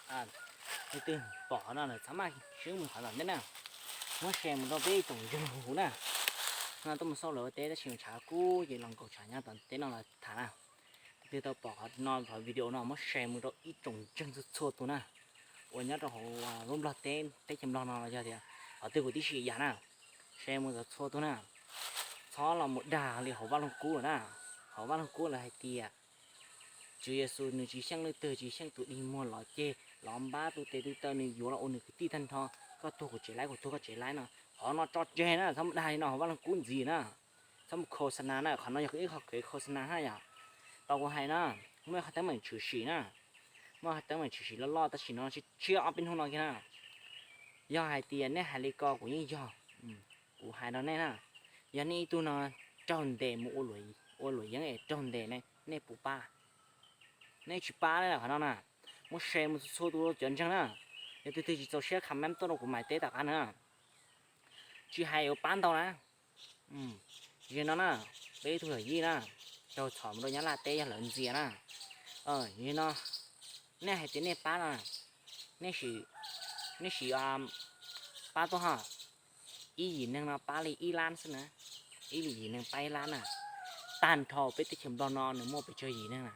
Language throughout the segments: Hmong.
Leej twg pom qhov no lawm txhob maj swb mus qhov tom ntej na, muab share mus rau peb tsoom ntseeg huv na. No tuaj mus xauj lawv ua teb tab sis tshav kub ces los nkaum tshav nyob tom teb no los tham na. Leej twg tau pom qhov no, qhov video no muab share mus rau ib tsoom ntseeg txhua txhua tus na, uas nyob rau hauv lub Nplog teb, teb chaws Nplog no los yog tias qhov twg kuv tib si yam na, share mus rau txhua tus na. Txhob los mus dag li hauv Vaj Loog Kub lawm na. Hauv Vaj Loog Kub lawv hais tias Tswv Yexus nws tsis xyeej leej twg, tsis xyeej tus dig muag los ceg los npab tus tes tus taw, nws yuav los ua nws kwv tij tag nrho. Koj tuag kuv tsev laib, kuv tuag koj tsev laib no. Qhov no tso tseg na, txhob mus dag li no hauv Vaj Loog Kub ntxiv na. Txhob mus khos xa nas na, qhov no yog ib qho kev khos xa nas na yom. Tau kuv hais na, muaj ib qho teeb meem tshwm sim na, muaj ib qho teeb meem tshwm sim loj loj tab sis no tshiab ob peb hnub no kiag na. Yog hais tias nej hais li ko kuv yeej yog, kuv hais rau nej na, yog nej ib tug no raug ntes mus ua luam yeeb es raug ntes ne, nej puas pab? Nej tsis pab li qhov no na. Muab share mus txhua txhua tus cov ntseeg na. Yog tus twg tsis txaus siab comment tuaj rau kuv mam teb tom qab na. Tsis hais yuav pab ntau na. Yog no na, peb ib tug yawm yij na, raug txhom mus rau Nyab Laj teb yog lawv ntxias na. Yog no, nej hais tias nej pab no, nej sim pab tuaj ho, ib yim neeg no pab li ib lab xwb na, ib yim neeg pab ib lab na. Tag nrho peb teb chaws Nplog no nws muaj pes tsawg yim neeg na?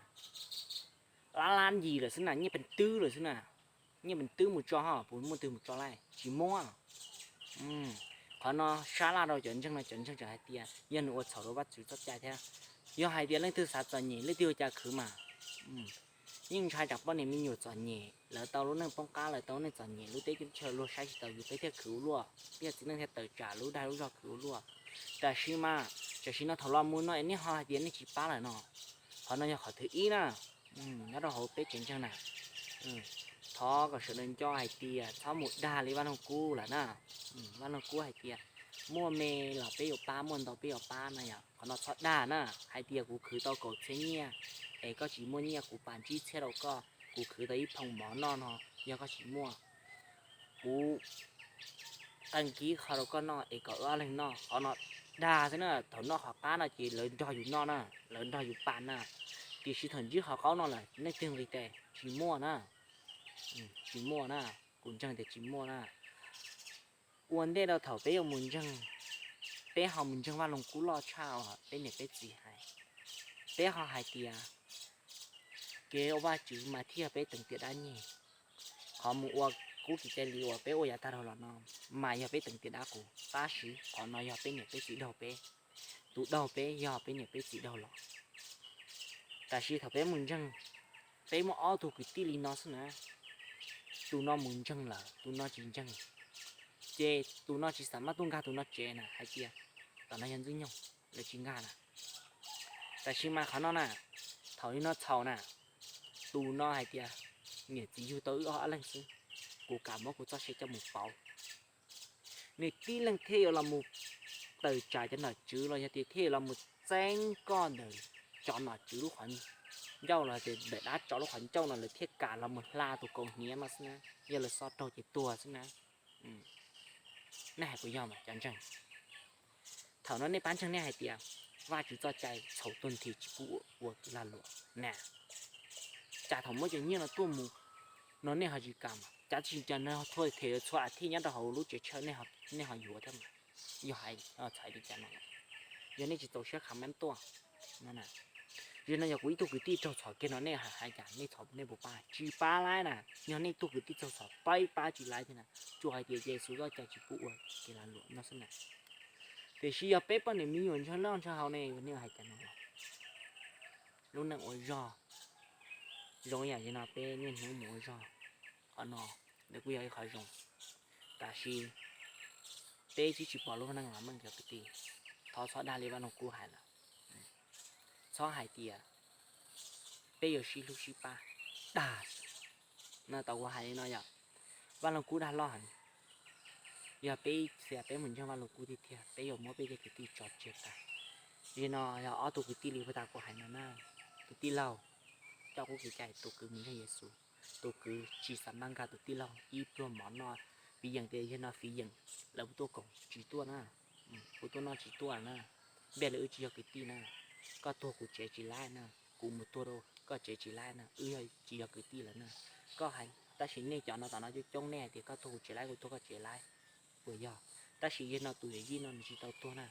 Lab lab yim lawm xwb na, nyiaj pees twb lawm xwb na. Nyiaj pees twb mus tso ho puas muaj twg mus tso lawm? Tsis muaj. Qhov no sab laj rau cov ntseeg no, cov ntseeg tseem hais tias yog nws ua txhaum rau Vajtswv txoj cai thiab. Yog hais tias leej twg xav txom nyem leej twg ua cas khwv mas. Yeej ntshai tsam poj niam me nyuam txom nyem, lawv tau lub neej poob qab, lawv tau lub neej txom nyem, lub teb lub chaw luag saib tsis taus yus peb thiaj khwv ua luaj, peb txiv neej thiaj tawm tsam lub dag lub zog khwv ua luaj. Tab sis mas, tam sim no thaum los mus no nej ho hais tias nej tsis pab lawm no. Qhov no yog qhov thib ib na, nyob rau hauv peb tsev ntseeg na. Thov kom sawv daws nco hais tias txhob mus dag li Vaj Loog Kub lawm na. Vaj Loog Kub hais tias muaj me los peb yuav pab, muaj ntau peb yuav pab na yom. Qhov no txhob dag na, hais tias kuv khwv tau kaum txhiab nyiaj es koj tsis muaj nyiaj kuv pam tsib txhiab rau koj, kuv khwv tau ib phooj mov noj no yog koj tsis muaj, kuv qee kib qho rau koj noj es kom wb ob leeg noj. Qhov no dag xwb na, thaum noj qhov qab no ces lawv nrog yus noj na, lawv nrog yus pam na. Tiam sis thaum ntsib qhov qaub no lawm nej twg nqis tes? Tsis muaj na, tsis muaj na, kuv ntseeg tias tsis muaj na. Ua ntej rau thaum peb yuav mus ntseeg, peb ho mus ntseeg Vaj Loog Kub loj tshaj uas peb niam peb txiv hais. Peb ho hais tias kev ua Vajtswv mas thiaj yog peb teev tiam dab nyeg. Qhov mus ua kub kis tes li uas peb ua yav tag dhau los no mas yog peb teev tiam dab qus, tab sis qhov no yog peb niam peb txiv daug peb. Tus daug peb yog peb niam peb txiv daug los. Tab sis thaum peb mus ntseeg, peb muaj ob tug kwv tij li no xwb na, tus no mus ntseeg lawm tus no tsis ntseeg, ces tus no tsis xav maj tuaj nkag tus no tsev na, hais tias tom no yog ntxwg nyoog, lawv tsis nkag na. Tab sis mas qhov no na, thaum li no txhaum na, tus no hais tias niam txiv yug tau wb ob leeg xwb, kuv kam muab kuv txoj sia coj mus pauv. Nws tib leeg thiaj yuav los mus tawm tsam cov nom tswv los yog tias thiaj yuav los mus txeeb koj ntawm cov nom tswv lub qhov ncauj los tias ntawm dab tsov lub qhov ncauj no lawv thiaj kam los mus hla tus kaus hniav no xwb na, yog lawv xo raug ces tuag xwb na. Nej hais puas yog mas cov ntseeg? Thaum no nej pab ntseeg nej hais tias Vajtswv txoj cai txhaum tuag nthi tsis pub ua kev lag luam na. Cas thaum muab cov nyiaj no tuaj mus no nej ho tsis kam mas, cas tsis cas no txhua them txhua a thiv nyob rau hauv lub tsev chaw nej ho yuav thiab mas. Yog hais txhais li cas no, yog nej tsis txaus siab comment tuaj no na. Yog no yog kuv ib tug kwv tij raug txhom kiag no nej hais cas, nej txhom nej puas pab? Tsis pab laib na. Yog nej tug kwv tij raug txhom pab, pab tsis laib thiab na, tsuas hais tias Yexus txoj cai tsis pub ua kev lag luam no xwb na. Tiam sis yog peb poj niam me nyuam ntshaw loj ntshaw hau ne, nej hais cas no los lub neej ua zog zoo yam li no peb niaj hnub mus ua zog, qhov no nws kuj yog ib qho zoo. Tab sis peb twb tsis pom lub neej los meej cov kwv tij, thov txhob dag li Vaj Loog Kub hais lawm. Txhob hais tias peb yuav sib hlub sib pab, dag. No tau kuv hais li no yog Vaj Loog Kub dag loj heev. Yog peb ib txhia peb mus ntseeg Vaj Loog Kub tiag tiag peb yuav muab peb cov kwv tij tso tseg tag. Li no yog ob tug kwv tij li puag ta kuv hais no na. Tus tij laug coj kuv kev cai, tus kwv mus ntseeg Yexus, tus kwv tsis xav maj nkag tus tij laug ib pluag mov noj. Fiv yeem tias yog no fiv yeem lawv puas tuaj koom? Tsis tuaj na. Puas tuaj noj? Tsis tuaj na. Npej li wb tsis yog kwv tij na. Koj tuag kuv tsev tsis laib na, kuv mus tuag rau koj tsev tsis laib na, wb tsis yog kwv tij lawm na. Koj hais Tab sis nej cov no tom no coob coob nej hais tias koj tuag kuv tsev laib, kuv tuag koj tsev laib, puas yog? Tab sis yog no tus yawm yij no nws tsis tau tuag na.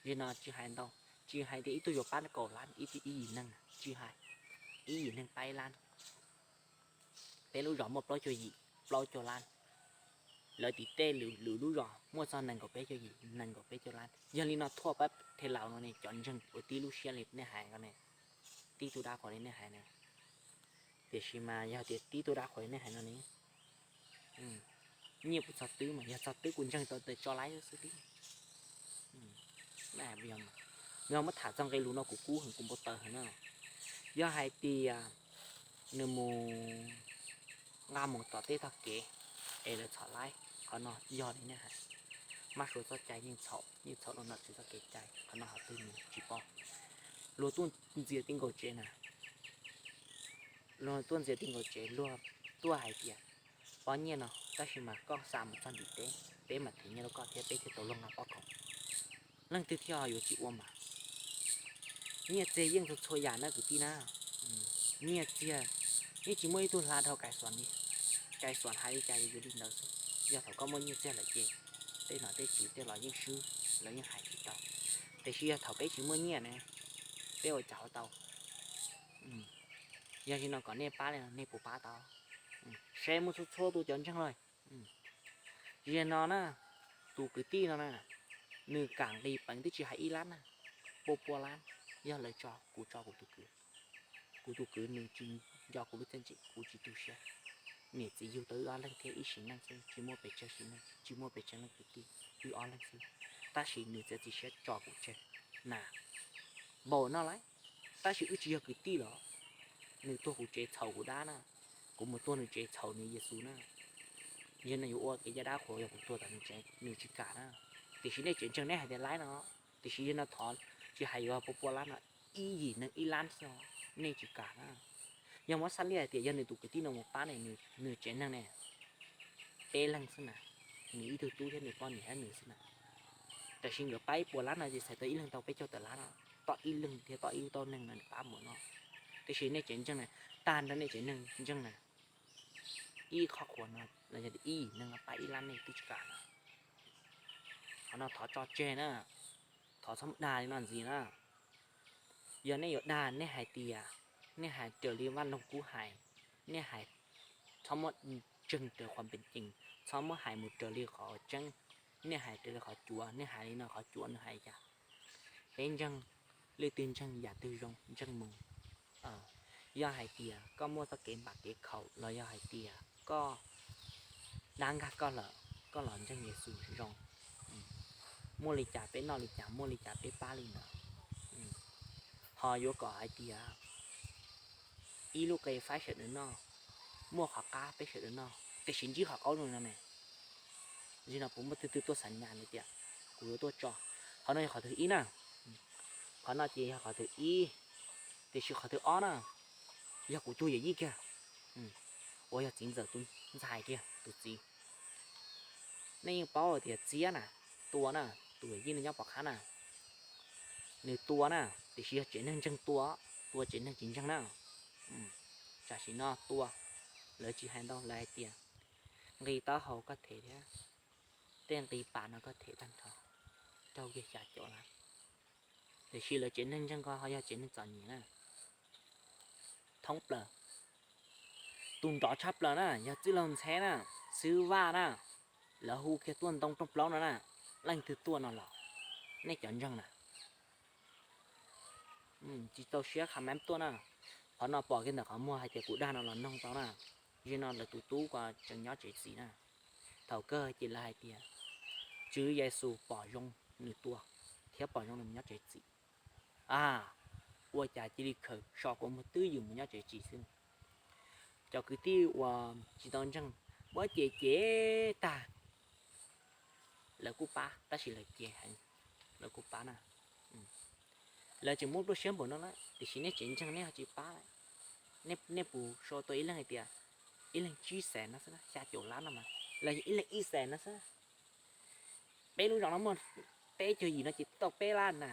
Yog no tsis hais ntau, tsis hais tias ib tug yuav pab kaum lab, ib tug ib yim neeg tsis hais, ib yim neeg pab ib lab. Peb lub zos muaj plaub caug yim, plaub caug lab. Lawv tim tej lwm lub zos muaj txog nees nkaum peb caug yim, nees nkaum peb caug lab. Yog li no thuaj pab the laus no ne, cov ntseeg uas tib lub siab li nej hais no ne, tib tug dab qhuas li nej hais na. Tiam sis mas yog tias tib tug dab qhuas li nej hais no ne, nyiaj kuj txog twb mas, yog txog twb kuv ntseeg tau tias tso laib xwb li. Nws ho muab tham txog nqe lus no kuv kub heev, kuv npau taws heev na. Yog hais tias nws mus nqa mus tom tej tog kev es lawv txhom laib, qhov no yog li nej hais, mab suav txoj cai yeej txhaum, yeej txhaum rau nom tswv txoj kev cai, qhov no qhov twg nws tsis paub. Luag tuaj ntxias ti nkaus tsev na, luag tuaj ntxias ti nkaus tsev, luag tuaj hais tias, pov nyiaj no, tab sis mas koj xa mus txog ntim teb, peb mam them nyiaj rau koj thiab peb thiaj tau luag nqa pob khoom. Leej twg thiaj yuav tsis ua mas? Nyiaj txiag yeej txhua txhua yam na kwv tij na. Nyiaj txiag yeej tsis muaj ib tug hla dhau kais xuas li. Kais xuas hais li cas yuav li ntawd xwb. Yog thaum koj muaj nyiaj txiag lawm ces tej nom tej tswv tej los yeej swb, lawv yeej hais tsis tau. Tiam sis yog thaum peb tsis muaj nyiaj ne, peb ua cas ua tau? Yog li no kom nej pab li no nej puas pab tau? Saib muaj txhua txhua tus cov ntseeg lawm. Yog no na, tus kwv tij no na, nws kam nqis peev twb tsis hais ib lab na, pua pua lab, yog lawv tso kuv tso kuv tus kwv. Kuv tus kwv nws tsis nco kuv lub txiaj ntsim, kuv tsis tu siab. Niam txiv yug tau wb ob leeg thiab ib sim neej xwb, tsis muaj pes tsawg sim neej, tsis muaj pes tsawg leej kwv tij, wb ob leeg xwb. Tab sis nws txiav txim siab tso kuv tseg na, npaum no lawm, tab sis wb tsis yog kwv tij los. Nws tuag kuv tsev txhaum kuv dab na, kuv mus tuag nws tsev txhaum nws Yexus na. Yog no yuav ua kev cai dab qhuas, yog kuv tuag tom nws tsev nws tsis kam na. Tiam sis nej tsev ntseeg nej hais tias laib no, tiam sis yog no thov tsis hais yuav pua pua lab no, ib yim neeg ib lab xwb, nej tsis kam na. Yog muab xab liaj hais tias yog nws tus kwv tij no mus pab ne, nws tsev neeg ne, peb leeg xwb na, nws ib tug tub thiab nws poj niam thiab nws xwb na. Tiam sis nkawd pab ib puas lab no ces txhais tau ib leeg tau peb caug tawm lab no, toj ib leeg thiab toj ib lub tauj neeg no nws pab mus no. Tiam sis nej tsev ntseeg na, tag nrho nej tsev neeg ntseeg na, ib qhov qhuas no los yog tias ib yim neeg no pab ib lab nej twb tsis kam na. Qhov no thov tso tseg na, thov txhob dag li no ntxiv na. Yog nej yuav dag nej hais tias, nej hais raws li Vaj Loog Kub hais, nej hais txhob muab ntseeg raws qhov npees cees, txhob muab hais mus raws li qhov tseeb, nej hais raws li qhov cuav, nej hais li no qhov cuav nws hais cas? Peb ntseeg, leej twg ntseeg yam twg zoo ntseeg mus. Yog hais tias koj muaj txoj kev npam kev khaum los yog hais tias koj dab nkag koj lawm, koj los ntseeg Yexus zoo. Muaj li cas peb noj li cas, muaj li cas peb pab li ntawd. Ho yuav kom hais tias ib lub qe faib sawv daws noj, muaj qhov qab peb sawv daws noj, tiam sis ntsib qhov qaub no ne, nim no puas muaj twg twg tuaj xav nyas li tias kuv yuav tuaj tso? Qhov no yog qhov thib ib na. Qhov no ces yog qhov thib ib. Tiam sis qhov thib ob na, yog kuv tus yawm yij kiag, uas yog txiv ntxawm tus ntxhais kiag tus txiv. Nej yeej paub tias Txiab na, tua na, tus yawm yij no nyob Pov Qhab na, nws tua na, tiam sis yog tsev neeg ntseeg tua, tua tsev neeg tsis ntseeg na. Tam sim no tua, lawv tsis hais ntau, lawv hais tias nqi taub hau koj them thiab tej nqi pas no koj them tag nrho raug kiag xya caum lab. Tiam sis lawv tsev neeg ntseeg ko ho yog tsev neeg txom nyem na, thoob plaws. Tus nrov tshaj plaws na yog Txwj Laug Ntxheb na, Xwb Vaj na, lawv hu kiag tuaj ntoo rooj plaub no na, leej twg tuaj no los, nej cov ntseeg na, tsis txaus siab kha mab tuaj na. Qhov no pom kiag ntawm qhov muag hais tias kuv dag no los noog tau na. Zim no lawv tus tub ko tseem nyob tsev txim na. Thaum kawg ces lawv hais tias Tswv Yexus pom zoo nws tua thiab pom zoo nws mus nyob tsev txim. A, ua cas cia li khaws so kua muag twb ywm mus nyob tsev txim xwb. Cov kwv tij uas tsis tau ntseeg muab cem cem tag, lawv kuj pab, tab sis lawv cem heev, lawv kuj pab na. Lawv tseem muab pluaj siab npaum no na, tiam sis nej tseem ntseeg nej ho tsis pab. Nej puas sau tau ib leeg hais tias ib leeg tsib xees no xwb, xya caum lab no mas los yog ib leeg ib xees no xwb. Peb lub zos no muaj peb caug yim no ces twb tau peb lab na.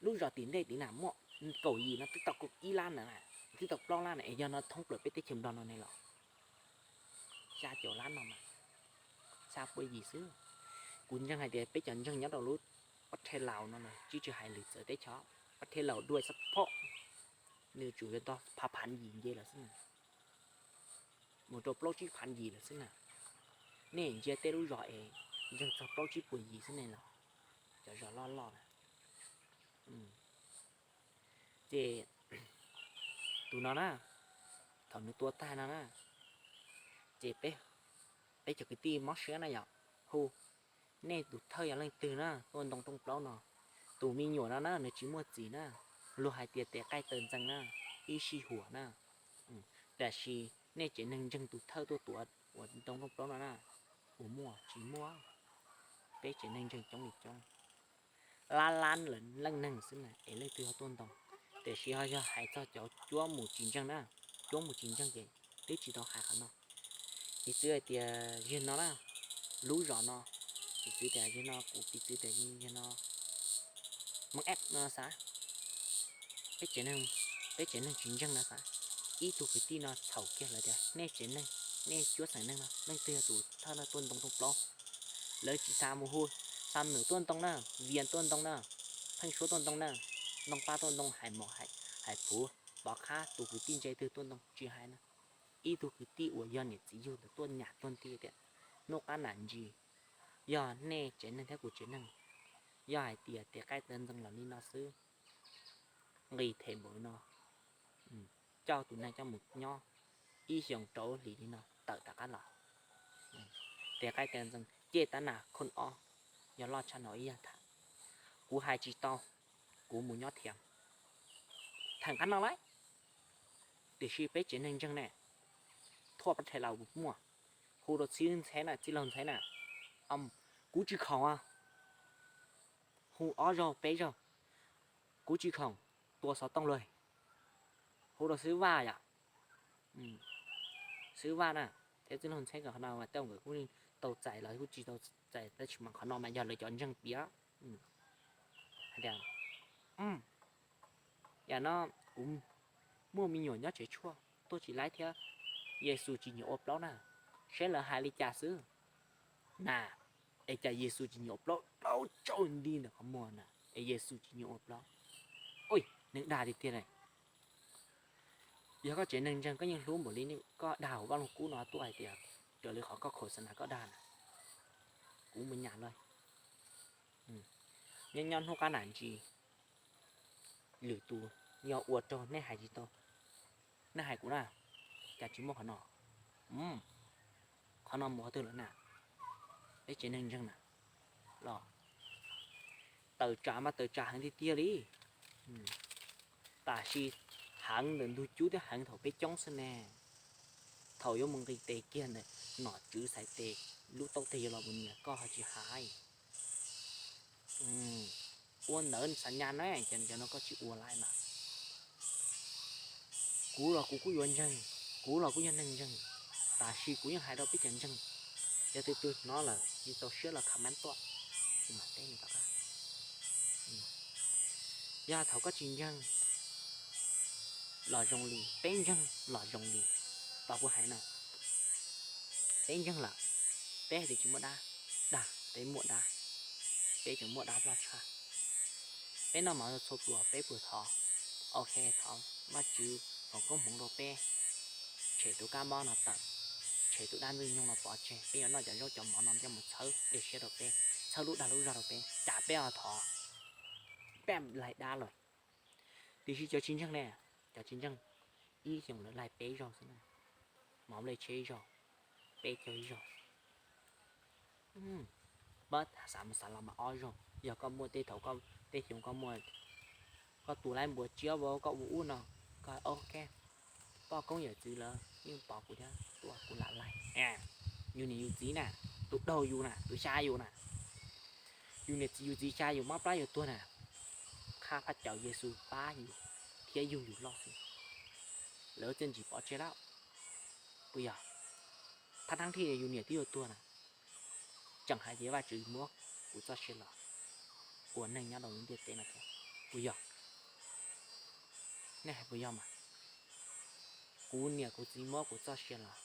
Lub zos tim ntej tim na muaj kaum yim no twb tau ib lab na, twb tau plaub lab na, es yog no thoob plaws peb teb chaws Nplog no ne los? xya caum lab no mas, xya pua yim xwb. Kuv ntseeg hais tias peb cov ntseeg nyob rau lub pab rhe laus no na, tsis tsis hais lwm txawv teb chaws, pab rhe laus duaj xab phom, nws tsuas yog tog phav phav yim nce lawm xwb na, mus rau plaub tsib phav yim lawm xwb na. Nej ntsia tej lub zos es ntseeg txog plaub tsib puas yim xwb ne los, cov zos loj loj na. Ces tus no na, thaum nws tua tag no na, ces peb, peb cov kwv tij mob siab na yom, hu, nej tus thawj yog leej twg na tuaj ntoo rooj plaub no? Tus me nyuam no na nws tsis muaj txim na, luag hais tias tes qaij taw ntxees na, ib sij huam na. Tiam sis nej tsev neeg ntseeg tus thawj tuaj tuav uas ntoo rooj plaub no na, puas muaj? Tsis muaj. Peb tsev neeg ntseeg coob li coob, lab lab leej neeg xwb na es leej twg ho tuaj ntoo. Tiam sis ho yog hais txog cov cuab mus tsis ntseeg na, cuab mus tsis ntseeg ces twb tsis tau hais qhov no. Piv txwv hais tias yog no na, lub zos no, piv txwv tias yog no, kuv piv txwv tias yog no, Moos Eb no xav, peb tsev neeg, peb tsev neeg tsis ntseeg no xav, ib tug kwv tij no txhaum kiag lawv tias nej tsev neeg, nej cuab xeem neeg no leej twg yog tus thawj no tuaj ntoo rooj plaub? Lawv tsis xav mus hu Xam Nws tuaj ntoo na, Vias tuaj ntoo na, Pheej Suab tuaj ntoo na, Ntoo Paj tuaj ntoo, Hais Maum, Hais Phuv, Pov Qhab, tus kwv tij ntse twg tuaj ntoo tsis hais na, ib tug kwv tij uas yog niam txiv yug ntawd tuaj nyam tuaj nti tias, hnub qab nam ntsis, yog nej tsev neeg thiab kuv tsev neeg, yog hais tias tes qaij taw ntxees los li no xwb, nqis them npaum li no, coj tus neeg coj mus nyob ib xyoos rau hlis li no tawm rov qab los. Tes qaij taw ntxees ces tab nas khoob ob, yog loj tshaj no ib yam tham. Kuv hais tsis tau, kuv mus nyob thiab. Theem qab no lawm, tiam sis peb tsev neeg ntseeg ne, thuaj pab rhe laus muaj, hu rau txij ntxheb na, txij laug ntxheb na, kuv tsis khoom, hu ob zaug peb zaug, kuv tsis khoom, tua xov tooj luag, hu rau xib vaj yom, xib vaj na, thiab txij laug ntxheb kom qhov no mas tej nkawd kuj tau txais los kuj tsis tau txais tab sis mas qhov no mas yog lawv cov ntseeg piav. Hais tias, yam no kuv muaj me nyuam nyob tsev tshuaj tuaj tsis laib thiab, Yexus tsis nyiam ua plaub na, saib lawv hais li cas xwb na. Es cas Yexus tsis nyiam ua plaub, plaub tsauj nti ntawm qhov muag na, es Yexus tsis nyiam ua plaub. Ui, neeg dag tiag tiag li. Yog koj tsev neeg ntseeg koj yeej hlub npaum li koj dag hauv Vaj Lug Kub no tuaj hais tias raws li qhov koj khos xa nas koj dag na, kuv mus nyam lawm. Nyob nyob hnub qab nam ntsis, lwm tus yog ua raug nej hais tsis tau, nej hais kuv na, cas tsis muaj qhov no. Qhov no mus qhov twg lawm na? Peb tsev neeg ntseeg na los, tawm tsam mas tawm tsam heev tiag tiag li. Tab sis heev ntawm ntug cub thiab heev thaum peb coob xwb ne. Thaum yuav mus nqis tes kiag ntawm nom tswv xaiv tes, lub taub teg yuav los mus nyiam koj ho tsis hais. Ua ntawd xav nyas na, cov no koj tsis ua lawm mas. Kuv los kuv kuj yuav ntseeg, kuv los kuj yog neeg ntseeg, tab sis kuv yeej hais rau peb cov ntseeg, yog tus twg hnov lawm tsis txaus siab los comment tuaj, kuv mam teb nws tom qab. Yog thaum koj tsis ntseeg los zoo li, peb ntseeg los zoo li. Tos kuv hais no, peb ntseeg lawm, peb hais tias tsis muaj dab, dag peb muaj dab, peb tseem muaj dab loj tshaj. Peb noj mov txhua pluas peb puas thov? Ok, thov Vajtswv foom koob hmoov rau peb, tshem tus kab mob no tawm, tshem tus dab ntxwg nyoog no pov tseg, peb yuav noj cov zaub cov mov no coj mus txhawb dej siab rau peb, txhawb lub dag lub zog rau peb, cas peb ho thov? Peb laig dab lawm. Tiam sis cov tsis ntseeg ne, cov tsis ntseeg, ib xyoos lawv laig peb zaug xwb na, mov nplej tsheb ib zaug, peb caug ib zaug, pab xav mus xav los mas ob zaug. Yog koj muaj tej thaum, tej xyoo koj muaj, koj tu laib npua tsiab, koj ua ub no, koj ok, poj koob yawm txwv lawv yeej pom kuv thiab tuaj, kuv lam laig. Yus niam yus txiv na, tus daug yus na, tus xya yus na, yus niam txiv yus txiv xya yus mob plab yus tuag na, qhab phaj caws Yexus pab yus thiab yug yus loj xwb, lawv txiaj ntsig pov tseg lawm, puas yog? Thab thab thij yus niam twb yuav tuag na, tseem hais tias Vajtswv muab kuv txoj sia los ua neeg nyob rau lub ntiaj teb no thiab, puas yog? Nej hais puas yog mas? Kuv niam kuv txiv muab kuv txoj sia los,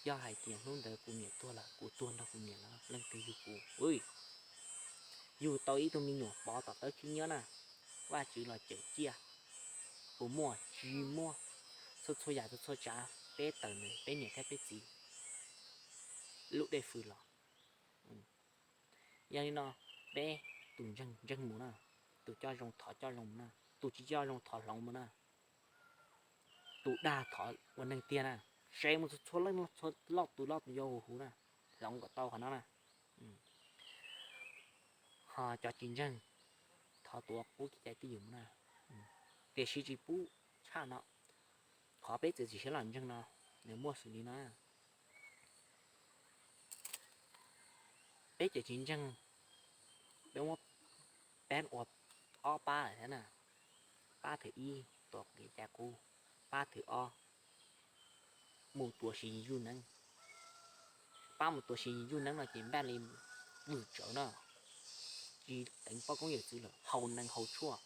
Yog hais tias hnub ntawd kuv niam tuag lawm, kuv tuag nrog kuv niam lawm, leej twg yug kuv? Yug tau ib tug me nyuam pov tom tawb khib nyiab na, Vajtswv los cawm ciaj, puas muaj? Tsis muaj. Txhua txhua yam txhua txhua tsav peb tawm ntawm peb niam thiab peb txiv lub dej fws los. Yog li no, peb tus ntseeg ntseeg mus na, tus coj zoo thov coj zoo mus na, tus tsis coj zoo thov hloov mus na, tus dag thov ua neeg tiag na, se mus txhua txhua leej txhua loj tus loj tus yau huv huv na, hloov kom tau qhov no na. Ho cov tsis ntseeg, thov tuav qub kev cai twj ywm mus na. Tiam sis tsis pub tshaj no, qhov peb txiav txim siab los ntseeg no, nws muaj xws li no. Peb cov tsis ntseeg, peb muab peb ua ob pab lawm thiab na. Pab thib ib tuav kev cai qub, pab thib ob mus tuav Siv Yis zuj neeb. Pab mus tuav Siv Yis zuj neeb no ces npaj li vwm tsawv na, tsis teev poj koob yawm txwv lawm, haus nees haus tshuaj.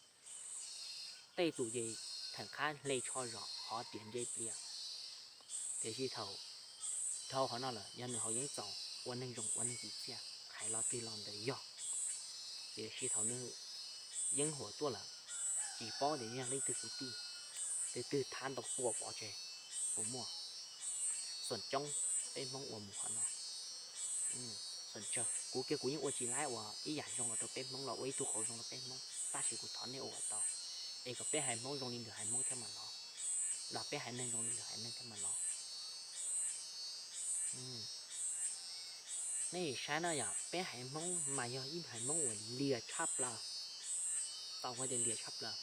Tej tus ces theem qab hle tsho zom hov riam nce plias. Tiam sis thaum dhau qhov no lawm yog nws haus yeeb txaus ua neeg zoo ua neeg tsim txiaj hais lo twg los ntawd yog. Tiam sis thaum nws yeeb huam tuaj lawm, tsis paub tias yog leej twg kwv tij, tus twg thab ntau tua pov tseg, puas muaj? Xuam coob peb Hmoob ua mus qhov no. Xuam tsawg, kuv kiag kuv yeej ua tsis laib ua ib yam zoo los rau peb Hmoob los ua ib tug qauv zoo rau peb Hmoob, tab sis kuv thov nej ua kom tau, es kom peb haiv Hmoob zoo li lwm haiv Hmoob thiab mas los, los peb haiv neeg zoo li lwm haiv neeg thiab mas los. Nej saib no yom, peb haiv Hmoob mas yog ib haiv Hmoob uas lias tshaj plaws, tau hais tias lias tshaj plaws.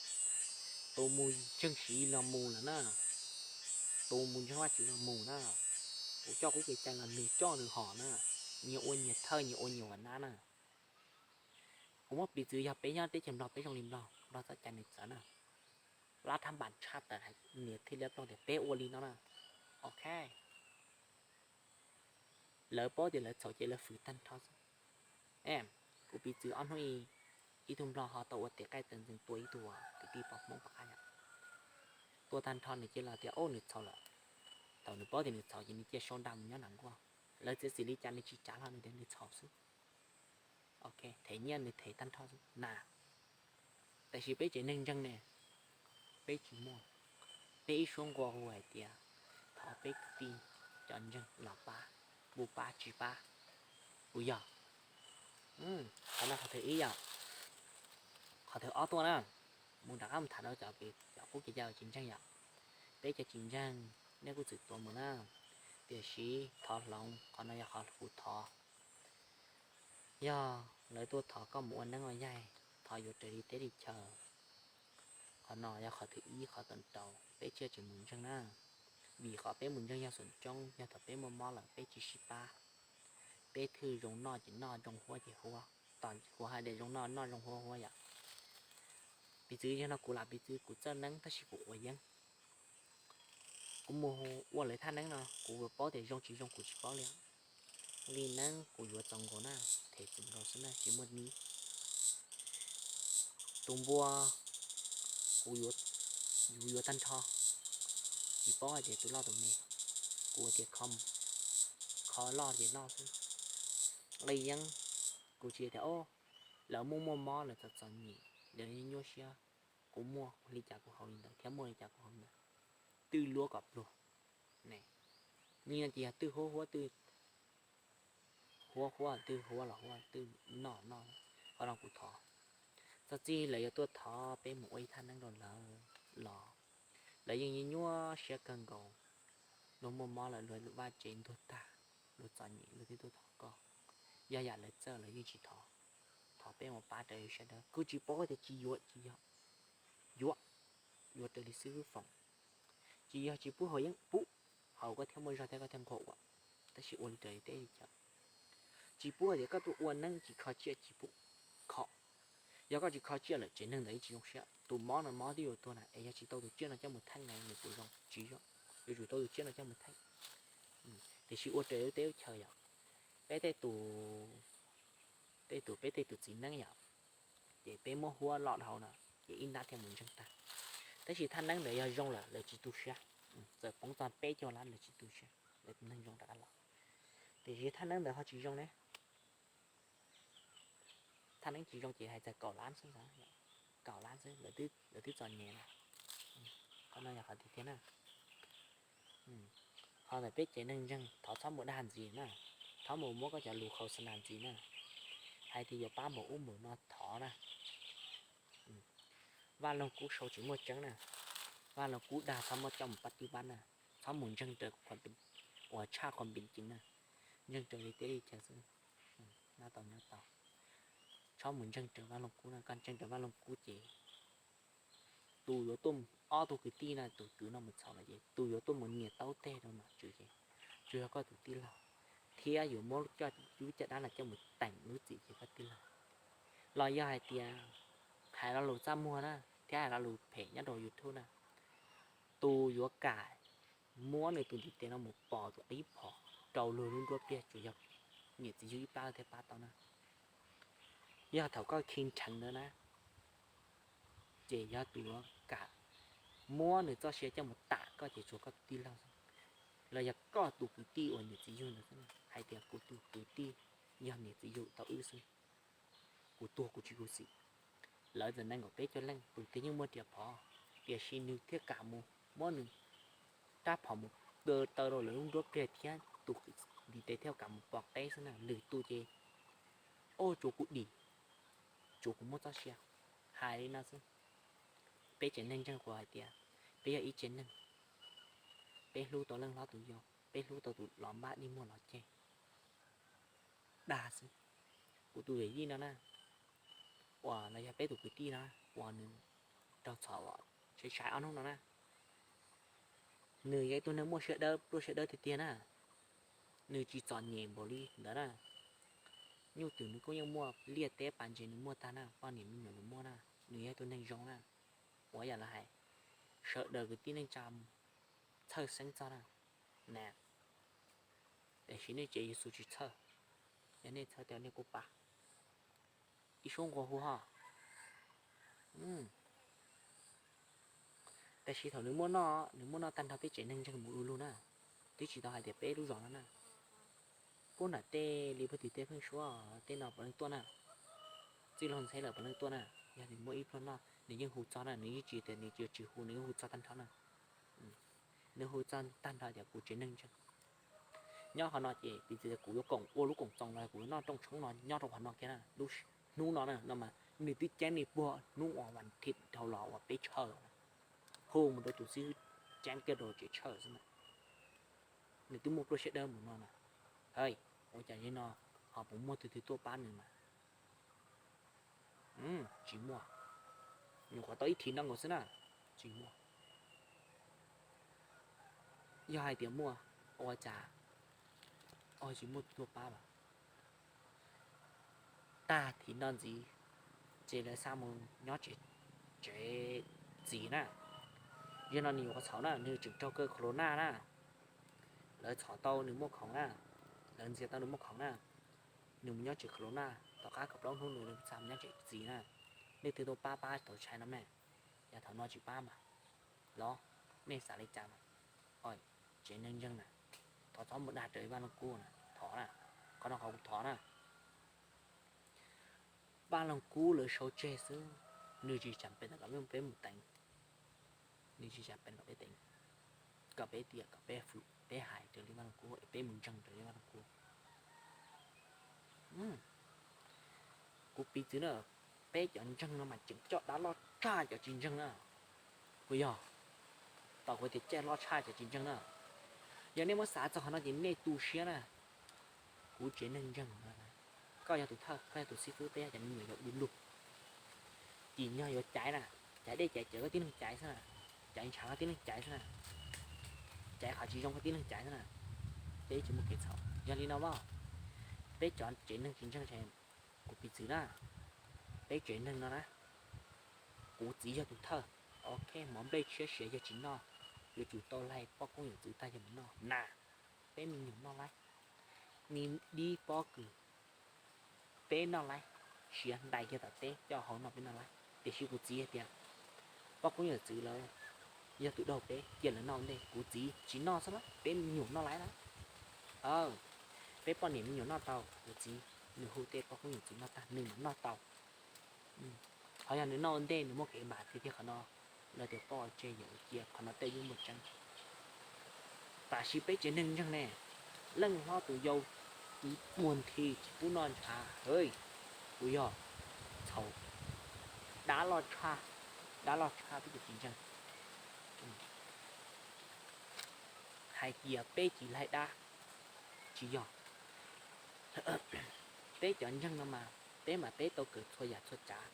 Tus mus ntseeg Siv Yis los mus lawm na, tus mus ntseeg Vajtswv los mus na. Kuv coj qub kev cai los nws coj nws hom na, nyias ua nyias thawj nyias ua nyias ua nab na. Kuv muab piv txwv yog peb nyob teb chaws Nplog peb zoo li Nplog, Nplog txoj cai nws txawv na, lab thab npas tshaj tawm nias thij liab ploog tias peb ua li no na. Ok, lawv paub tias lawv txhaum ces lawv fwm tag nrho xwb. Kuv piv txwv ob hnub ib, ib tug Nplog ho tau ua tes qaij tawv ntxeev tua ib tug kwv tij poj Hmoob pov qab yom. Tua tag nrho nws cia los tias o nws txhaum lawm. Thaum nws paub tias nws txhaum ces nws cia sau nra mus nyob nram nkuaj. Lawv txiav txim li cas nws tsis cav hlo, nws tias nws txhaum xwb. Ok, them nyiaj nws them tag nrho xwb na. Tiam sis peb tsev neeg ntseeg ne, peb tsis muaj. Peb ib suab nqua hu hais tias thov peb kwv tij cov ntseeg los pab, puas pab tsis pab, puas yog? Qhov no qhov thib ib yom. Qhov thib ob tuaj na, mus rov qab mus tham rau cov, cov qub kev cai tsis ntseeg yom. Peb cov tsis ntseeg nej kuj txwm tuav mus na, tiam sis thov hloov, qhov no yog qhov kuv thov. Yog lawv tuaj thov koj mus ua neeb ua yaig, thov yuav raws li teb li chaw, qhov no yog qhov thib ib qhov tau rau peb thiaj tsis mus ntseeg na. Vim qhov peb mus ntseeg yog xuam coob, yog thaum peb muaj mob lawm peb tsis sib pab, peb thwj zoo noj ces noj, zoo huab ces huab, tos kuv hais tias zoo noj, noj zoo huab huab yom. Piv txwv yog no kuv lam piv txwv kuv txawj neeb tab sis kuv quav yeeb. Kuv mus ua lawv thaj neeb no kuv paub tias zoo tsis zoo kuv tsis paub li. Li neeb kuv yuav txaus nkaus na, them txaus nkaus xwb na tsis muaj nib. Tus npua kuv yuav, yuav yuav tag nrho, tsis paub hais tias tus loj tus me, kuv tias kho, kho loj ces loj xwb. Li yeeb, kuv tsis tias o, lawv muaj muaj mob lawv txom txom nyem lawv nyuaj siab, kuv muaj li cas kuv haus li ntawd thiab muaj li cas kuv haus li ntawd, twb luab kom pluag. Nyiaj ces yog twb huab huab, twb huab huab, twb huab los huab, twb noj noj, qhov no kuv thov. Txog txij lawv yuav tuaj thov peb mus ua ib thaj neeb rau lawv los, lawv yeej nyuaj siab kawg nkaus. Luag muaj mob lawm luag vaj tsev ntuag tag, luag txom nyem luag thiaj tuaj thov koj. Yog yam lawv txawj lawv yeej tsis thov, thov peb mus pab raws sawv daws, kuj tsis paub tias tsis yuav tsis yog, yuav, yuav raws li xib hwb foom. Tsis yog tsis pub haus yeeb, pub, haus koj thiaj muaj zog thiab koj thiaj nquag ua, tab sis ua li raws li teb li chaw. Tsis pub tias koj tuaj ua neeb tsis kho tsiaj tsis pub, kho. Yog koj tsis kho tsiaj lawm tsev neeg ntawd yeej tsis zoo siab. Tus mob no mob twb yuav tuag na es yog tsis tau tus tsiaj no coj mus theej na nws puas zoo? Tsis zoo. Yuav tsum tau tus tsiaj no coj mus theej. Tiam sis ua raws li teb li chaw yom, peb tej tus, tej tus peb tej tus txiv neeb yom, ces peb muab huab loj dhau na, ces ib nrab thiaj mus ntseeg tag. Tab sis thaj neeb ntawd yog zoo lawm lawv tsis tu siab, txawm poob txog peb caug lab lawv tsis tu siab. Neeg zoo rov qab los, tiam sis thaj neeb ntawd ho tsis zoo ne. Thaj neeb tsis zoo ces hais txog kaum lab xwb, kaum lab xwb, lawv twb txom nyem na. Qhov no yog qhov tiag tiag na. Ho ntawm peb tsev neeg ntseeg thov txhob mus dag ntxiv na, txhob mus muab koj cov lus khau xa nas ntxiv na, hais tias yuav pab mus ub mus no thov na. Vaj Loog Kub sau tsis muaj tseeb na, Vaj Loog Kub dag txhob muab coj mus pab tib pab na, txhob mus ntseeg raws uas tshaj qhov npim cees na, ntseeg raws li teb li chaw xwb, nyob tau nyob tau. Txhob mus ntseeg raws Vaj Loog Kub na, koj ntseeg raws Vaj Loog Kub ces tus yuav tuaj, ob tug kwv tij no tus kwv no mus txhom lawm ces tus yuav tuaj mus nias taub teg rau nom tswv ces tsuas yog koj tus tij laug, thiab yuav muab coj lub caj dab no coj mus teem lub txim ces koj tij laug. Los yog hais tias hais lo lus txaj muag na thiab hais lo lus phem nyob rau YouTube na, tus yuav kam muab nws tus ntiv tes no mus pov tus qib phom rau luag lub nruab pliaj tsuas yog niam txiv yug ib plab thiaj pab tau na. Yog thaum koj khi nrheev ntawd na, ces yog tus yuav kam muab nws txoj sia coj mus tam koj ces tsuas koj tij laug xwb, los yog koj tus kwv tij uas niam txiv yug ntawd xwb, hais tias kuv tus kwv tij yog niam txiv yug tau wb xwb, kuv tuag kuv tsis khuv xim. Lawv txawm nees nkaum peb caug leej tus twg yeej muaj riam phom, tiam sis nws thiaj kam mus muab nws rab phom mus taw rau lawv lub nruab pliaj thiab tus ntiv tes thiaj kam mus pov qeb xwb na. Lwm tus ces, o, tsuav kuv dim, tsuav kuv muaj txoj sia, hais li no xwb. Peb tsev neeg ntseeg kuv hais tias peb yog ib tsev neeg, peb hlub tau leej hlob tus yau, peb hlub tau tus los npab dig muag los ceg, dag xwb. Kuv tus yawm yij no na, uas los yog peb tus kwv tij no, uas nws raug txhom sai sai ob hnub no na, nws yog ib tug neeg muaj siab dawb pluaj siab dawb tiag tiag na. Nws tsis txom nyem npaum li ntawd na. Nyuj twm nws kuj yeej muaj, liaj teb pas ntses nws muaj tag na, poj niam me nyuam nws muaj na, nws yog ib tug neeg zoo na. Ua yam li hais, sawv daws kwv tij neej tsa txhawj xeeb txog na, na, tiam sis nej tsev Yexus tsis txhawj, yog nej txhawj tej nej kuj pab. Ib suab nqua hu ho. Tab sis thaum nws muaj noj, nws muaj noj tag nrho peb tsev neeg ntseeg mus du lug na, twb tsis tau hais tias peb lub zos no na. Puag nram tej li puag tim tej pheej suab tej no puav leej tuaj na, txwj laug ntxheb lawm puav leej tuaj na. Yog nws muaj ib pluag noj nws yeej hu txog na, nws yeej tsis tias nws yuav tsis hu, nws yeej hu txog tag nrho na. Nws hu txog tag nrho tias kuv tsev neeg ntseeg nyob qhov no ces piv txwv kuv yuav koom ua lub koom txoos los kuv yuav noj rooj tshoob no nyob rau qhov no kiag na. Hnub no na no mas nws twb ceeb nws puag hnub uas vas thiv dhau los uas peb tshawj, hu mus rau tus xib hwb ceeb kiag rau tsev tshawj xwb na. Nws twb muaj pluaj siab dawb mus no na. Hawj, ua cas li no ho puas muaj tus twg tuaj pab nws mas? Tsis muaj. Nyuam qhuav tau ib thim no nkaus xwb na. Tsis muaj. Yog hais tias muaj, ua cas tsis muaj tus tuaj pab mas? Tag thim no ntxiv ces lawv xa mus nyob tsev txiv na. Yog no nws yuav qhov txhaum na, nws tseem raug kaw corona na. Lawv txhom tau nws muaj khoom na, lawv ntxias tau nws muaj khoom na. Nws mus nyob tsev corona, tom qab kaum plaub hnub nws xa mus nyob tsev txiv na. Nej twg tuaj pab pab tau tshais no me? Yog thaum no tsis pab mas los nej xav li cas mas? Tsev neeg ntseeg na, thov txhob mus dag raws Vaj Looj Kub na, thov na, qhov no qhov kuv thov na. Vaj Looj Kub lawv sau tseg xwb, nws tsis tsam pem kom peb mus teev, nws tsis tsam pem kom peb teev, kom peb tias kom peb hais raws li Vaj Looj Kub es peb mus ntseeg raws li Vaj Looj Kub. Kuv piv txwv na, peb cov ntseeg no mas tseem coj dab loj tshaj cov tsis ntseeg na. Puas yog? Tau kuv tias coj loj tshaj cov tsis ntseeg na. Yog nej muab xav txog qhov no ces nej tu siab na. Kuv tsev neeg ntseeg, koj yog tus thawj, koj yog tus xib fwb, peb yog cov me nyuam yuav du lug. Tim nyog yuav caiv na, caiv dej caiv cawv koj tib leeg caiv xwb na, caiv ntshav koj tib leeg caiv xwb na, caiv qhov tsis zoo koj tib leeg caiv xwb na. Peb tsis muaj kev txhaum. Yog li no mas, peb cov tsev neeg tsis ntseeg, kuv piv txwv na, peb tsev neeg no na, kuv txiv yog tus thawj. Ok, mov nplej tshiab siav yog tsis noj, yuav tsum tau laig poj koob yawm txwv tag yog mus noj na. Peb me nyuam noj laib, me dib pob kws, peb noj laib, siav ntais kiag tom teb coj hau noj peb noj laib. Tiam sis kuv txiv hais tias poj koob yawm txwv lawv yog tus daug peb, cia lawv noj ntej, kuv txiv tsis noj xwb na, peb me nyuam noj laib na. Peb poj niam me nyuam noj tau, kuv txiv nws hu tej poj koob yawm txiv noj tag nws mam noj tau. Qhov yog nws noj ua ntej nws muaj kev npam tiag tiag qhov no, lawv tias poj tseg yawm cia qhov no tej yeej muaj tseeb. Tam sim peb tsev neeg ntseeg ne, leej hlob tus yau, tus muag nthi tsis pub noj ntshav, puas yog? Txhaum. Dab loj tshaj, dab loj tshaj peb cov tsis ntseeg. Hais tias peb tsis laig dab, tsis yog. Peb cov ntseeg no mas peb mas peb tau kawm txhua yam txhua tsav,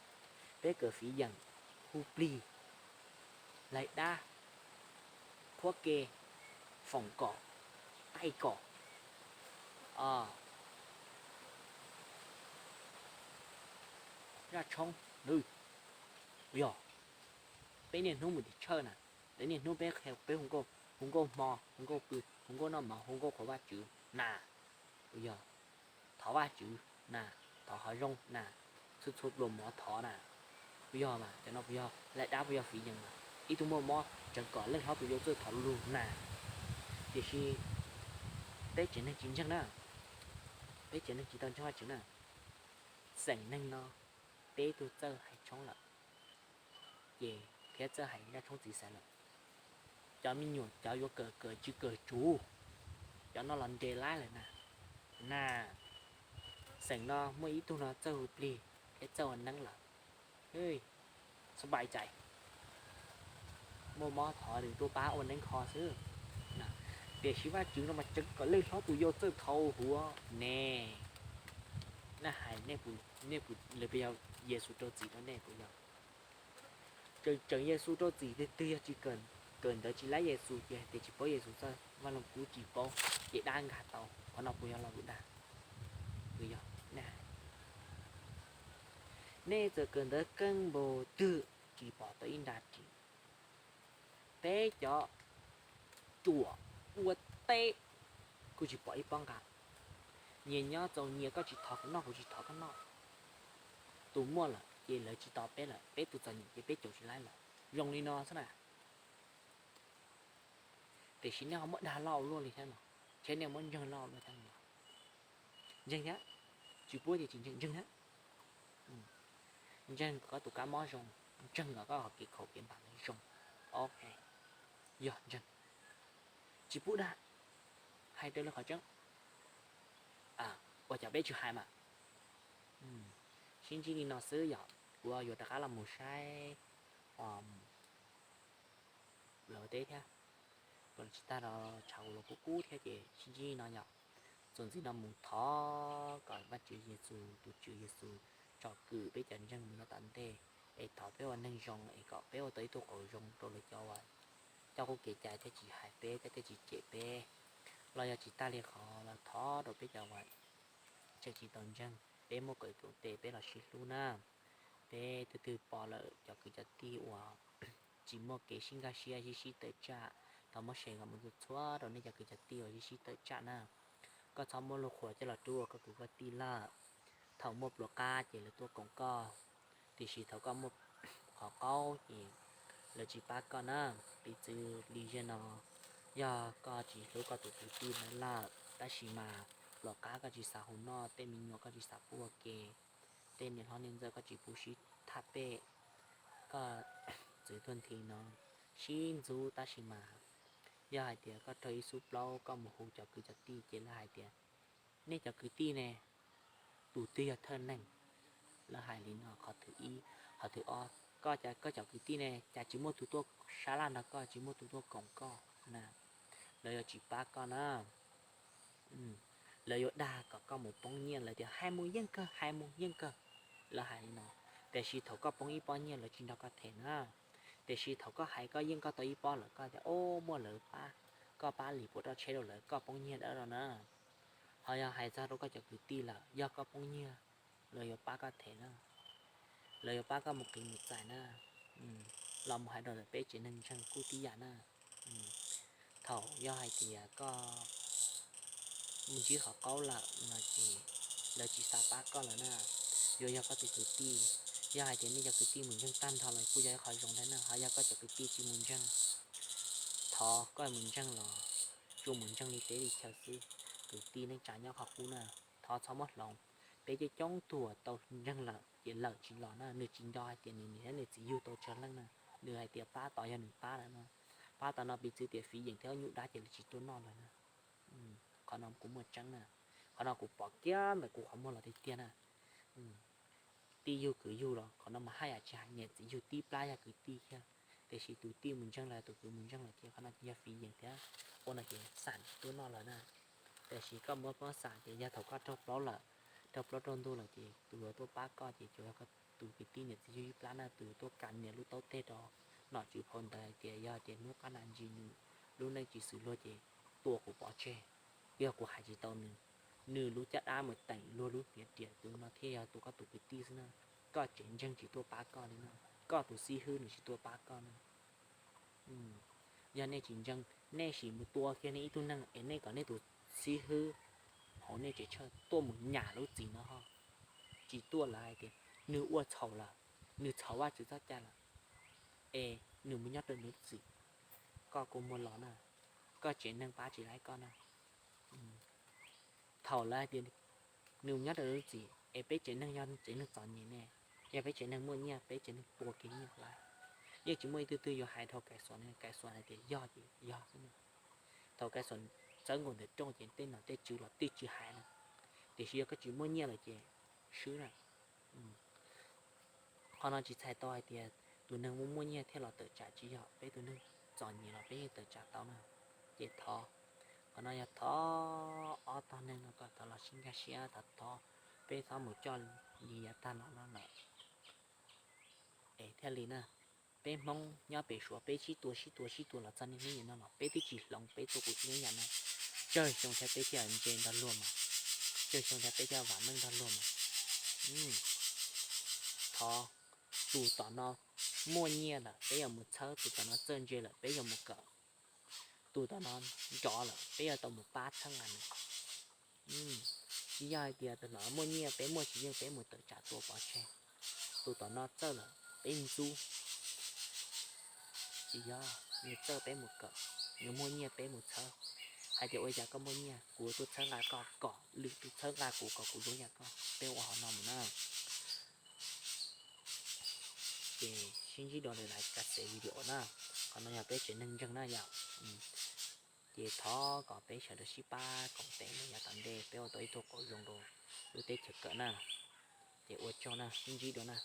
peb kawm fiv yeem, hu plig, laig dab, qhuab ke, foom kom, taij kom, zaj tshoob, yog peb niaj hnub mus tim church na, peb niaj hnub peb, peb hu nkauj hmo, hu nkauj pw, hu nkauj noj mov, hu nkauj qhuas Vajtswv na, puas yog? Thov Vajtswv na, thov qhov zoo na, txhua txhua pluas mov thov na, puas yog mas? Cov no puas yog laig dab, puas yog fiv yeem mas? Ib tug muaj mob tseev kom leej hlob tus yau txawj thov lug na. Tiam sis peb tsev neeg tsis ntseeg na, peb tsev neeg tsis tau ntseeg Vajtswv na, xeem neeg no peb tug txawj hais tshoob lawm, ces thiab txawj hais zaj tshoob txiv xaiv lawm. Cov me nyuam cov yuav kawm kawm tsis kawm tsuv, cov no los nres laib lawm na. Na, xeem no muaj ib tug no txawj hu plig thiab txawj ua neeb lawm, xab npais cais, muaj mob thov nws tuaj pab ua neeb kho xwb. Tiam sis Vajtswv no mas tseev kom leej hlob tus yau txawj thov huv ne. Nej hais, nej puas, lawv puas yog Yexus rau txim rau nej puas yog? Tseem, tseem Yexus rau txim, twg twg yog tsis kawm ntawv tsis laib Yexus ces hais tias tsis paub Yexus txoj Vaj Loog Kub tsis paub, ces dab nkag tau, qhov no puas yog lo lus dag? Puas yog? Nej txawm kawm ntawv keej npaum twg tsis pom tau ib nra ris. Peb cov ruam ua teb kuj tsis pom ib pob nqa. Nyias nyob txaus nyias, koj tsis thov kuv noj, kuv tsis thov koj noj. Tus muaj lawm ces lawv tsis tos peb lawm, peb tus txom nyem ces peb caum tsis laib lawm. Zoo li no xwb na. Tiam sis nej ho muab dag loj ua luaj li thiab no, thiab nej muab ntseeg loj ua luaj thiab no. Ntseeg thiab, tsis pub tias tsis ntseeg, ntseeg thiab. Ntseeg kom koj tus kab mob zoo, ntseeg kom koj ho kev khaum kev npam zoo. Ok, yog ntseeg, tsis pub dag, hais raws li qhov tseeb. Ua cas peb tsis hais mas? Sib ntsib li no xwb yom, kuv yuav rov qab los mus saib lawv teb thiab, kom tsis tag los tshav kuv los kub kub thiab ces sib ntsib li no yom. Txuas ntxiv no mus thov kom Vajtswv Yexus, tus Tswv Yexus tsom kwm peb cov ntseeg mus nyob tom ntej, es thov peb ua neeg zoo es kom peb ua tau ib tug qauv zoo rau lawv cov uas coj qub kev cai thiab tsis hais peb thiab thiaj tsis cem peb, los yog tsis tag li qhov los thov rau peb cov uas tseem tsis tau ntseeg, peb muab kom koom tes peb los sib hlub na. Peb tus twg pom lawm cov kwv cov tij uas tsis muaj kev sib nkag siab sib sib tawm tsam, thov muab share kom mus txhua txhua rau nej cov kwv cov tij uas sib sib tawm tsam na. Koj txhob muab lub qhuas coj los rub ua koj kwv koj tij lawm. Thaum muaj pluas qab ces lawv tuaj koom koj, tiam sis thaum koj muaj qhov qaub ces lawv tsis pab koj na. Piv txwv li zaum no, yog koj tsis hlub koj tus kwv tij ntawd lawm tab sis mas pluas qab koj tsis xav hu noj, tej me nyuam koj tsis xav pub ua ke, tej niam hlob niam ntxawm koj tsis pub sib thaj pem, koj txwv tuag nthi no sib ntxub tab sis mas yog hais tias koj raug ib xub plaub koj mus hu cov kwv cov tij ces lawv hais tias nej cov kwv tij ne, tus twg yog thawj neeg? Lawv hais li no qhov thib ib. Qhov thib ob, koj, koj cov kwv tij ne cas tsis muaj tus tuaj sab laj nrog koj, tsis muaj tus tuaj koom koj na? Lawv yuav tsis pab koj na. Lawv yuav dag kom koj mus poob nyiaj, lawv tias hais mus yeej kawg, hais mus yeej kawg. Lawv hais li no, tiam sis thaum koj poob ib pob nyiaj lawv tsis nrog koj them na. Tiam sis thaum koj hais koj yeej koj tau ib pob lawm koj tias o, muaj lawv pab, koj pab li puas roj tsheb rau lawv koj poob nyiaj dawb rau na. Ho yog hais txog rau koj cov kwv tij lawm yog koj poob nyiaj, lawv yuav pab koj them na, lawv yuav pab koj mus qiv mus txais na. Los mus hais rau lawv peb tsev neeg ntseeg kuj tib yam na. Thaum yog hais tias koj mus ntsib qhov qaub lawm no ces lawv tsis xav pab koj lawm na. Yuav yog koj tus kwv tij, yog hais tias nej cov kwv tij mus ntseeg tag nrho los kuj yog ib qho zoo thiab na. Ho yog koj cov kwv tij tsis mus ntseeg, thov koj mus ntseeg los tsuas mus ntseeg li teb li chaw xwb. kwv tij neej tsa nyob qhov qub na, thov txhob muab hloov. Peb coob coob tug tau ntseeg lawm ces lawm tsis los na, nws tsis nco hais tias nws niam thiab nws txiv yug tau tsawg leej na. Nws hais tias pab tod yog nws pab lawm na. Pab tod no piv txwv tias fiv yeem thiab nyuj dab ces lawv tsis tuaj noj lawm na. Qhov no kuv muaj tseeb na, qhov no kuv pom kiag ntawm kuv qhov muag los tiag tiag na. Tij yug kwv yug los qhov no mas haj yam tsis hais, niam txiv yug tib plab yog kwv tij thiab. Tiam sis tus tij mus ntseeg los tus kwv mus ntseeg los ces qhov no ces yog fiv yeem thiab ua no ces xam tsis tuaj noj lawm na. Tiam sis koj muab poob xam ces yog thaum koj raug plaub lawm, raug plaub raug ntug lawm ces tus yuav tuaj pab koj ces tsuas yog koj tus kwv tij niam txiv yug ib plab na, tus yuav tuaj kam niam lub taub teg rau nom tswv phau ntawv hais tias yog tias hnub qab nas ntsis nws lub neej tsis xws luag ces tua kuv pov tseg, yog kuv hais tsis tau nws. Nws lub caj dab mus teem luag lub hniav riam, tus no thiaj yog tus koj tus kwv tij xwb na. Koj tsev ntseeg tsis tuaj pab koj li na, koj tus xib hwb nws tsis tuaj pab koj na. Yog nej tsis ntseeg, nej sim mus tua kiag nej ib tug neeg es nej kom nej tus xib hwb hauv nej tsev tshuaj tuaj mus nyam lub txim no ho. Tsis tuaj lawm hais tias nws ua txhaum lawm, nws txhaum Vajtswv txoj cai lawm, es nws mus nyob rau nws lub txim, koj kua muag los na, koj tsev neeg pab tsis laib koj na. Thaum lawv hais tias nws mus nyob rau nws lub txim es peb tsev neeg yog tsev neeg txom nyem ne, yog peb tsev neeg muaj nyiaj peb tsev neeg tua kiag nyiaj lawm. Yeej tsis muaj ib tug twg yuav hais dhau Kais Xuas, Kais Xuas hais tias yog ces yog xwb na. Thaum Kais Xuas txawb nkaus ntawm rooj ces tej nom tej tswv los twb tsis hais na. Tiam sis yog koj tsis muaj nyiaj lawm ces swb na. Qhov no tsis txhais tau hais tias tus neeg muaj muaj nyiaj thiaj los tawm tsam, tsis yog. Peb tus neeg txom nyem los peb yeej tawm tsam tau na. Ces thov, qhov no yog thov ob tog neeg no kom thov los sib nkag siab, thov thov peb txhob mus coj li yav tag los no lawm es thiaj li na. Peb Hmoob nyob pem Suav peb sib tua sib tua sib tua los txog niaj hnub nim no los peb twb tsis hloov peb txoj kev ua neej yam no. Tsawg xyoo thiab peb thiaj ntse nrog luag mas, tsawg xyoo thiab peb thiaj vam meej nrog luag mas. Thov, tus tom no muaj nyiaj lawm peb yuav mus txhawb, tus tom no txawj ntse lawm peb yuav mus kawm, tus tom no nrov lawm peb yuav tau mus pab txhawb nqa nws. Tsis yog hais tias tus tom no muaj nyiaj peb muaj tsis yeej peb mus tawm tsam tua pov tseg, tus tom no txawj lawm peb ntxub. Tsis yog, nws txawj peb mus kawm, nws muaj nyiaj peb mus txhawb. Hais tias ua cas koj muaj nyiaj kuv tuaj txhawb nqa koj kom lwm tus txhawb nqa kuv kom kuv zoo yam koj, peb ua qhov no mus na. Ces sib ntsib dua lwm daim ka xev video na. Qhov no yog peb tsev neeg ntseeg na yom. Ces thov kom peb sawv daws sib pab koom tes na, yav tom ntej peb ua tau ib tug qauv zoo rau lub teb chaws kawm na. Ces ua tsaug na, sib ntsib dua na.